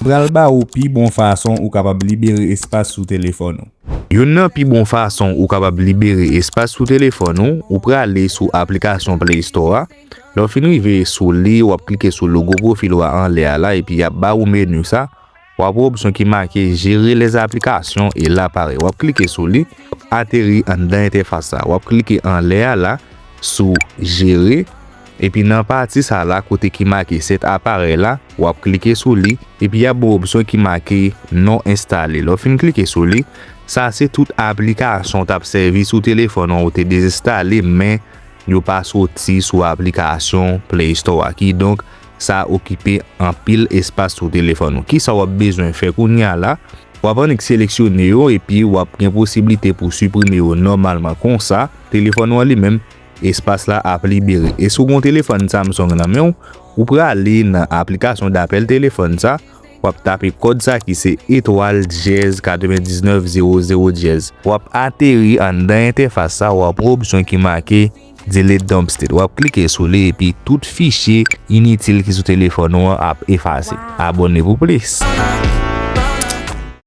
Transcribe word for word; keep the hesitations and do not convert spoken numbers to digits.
Pral ba ou pi bon fason ou kapab libere espas sou telefòn ou. Youn nan pi bon fason ou kapab libere espas sou telefòn ou, ou prale sou aplikasyon Play Store a. Lè w fin rive sou li, w ap klike sou logo pwofil ou a anlè a la, epi y ap ba ou meni sa. W ap wè opsyon ki make Gérer les applications e la parèt. W ap klike sou li, w ap ateri anndan entèfas sa. W ap klike anlè a la, sou Gérer. Epi nan pati sa la, kote ki make Set appareil la, w ap klike sou li. Epi y ap ba w opsyon ki make Non installé. Lè w fin klike sou li, sa se tout aplikasyon w t ap sèvi sou telefòn ou, ou te dezenstale, men yo pa soti sou aplikasyon Play Store a. Kidonk, sa okipe anpil espas sou telefòn ou. Kisa w ap bezwen fè kounye a la? W ap annik seleksyone yo, epi w ap gen posiblite pou siprime yo nòmalman. Konsa, telefòn ou an li menm, espas la ap libere. E si w gen yon telefòn Samsung nan men w, ou prale nan aplikasyon dapèl telefòn sa, w ap tape kòd sa ki se etwal dyèz katrevendiznèf zewo zewo dyèz. W ap ateri anndan entèfas sa, w ap wè opsyon ki make Delete Dumpstate. W ap klike sou li, epi tout fichye initil ki sou telefòn ou an ap efase. Abòne pou plis.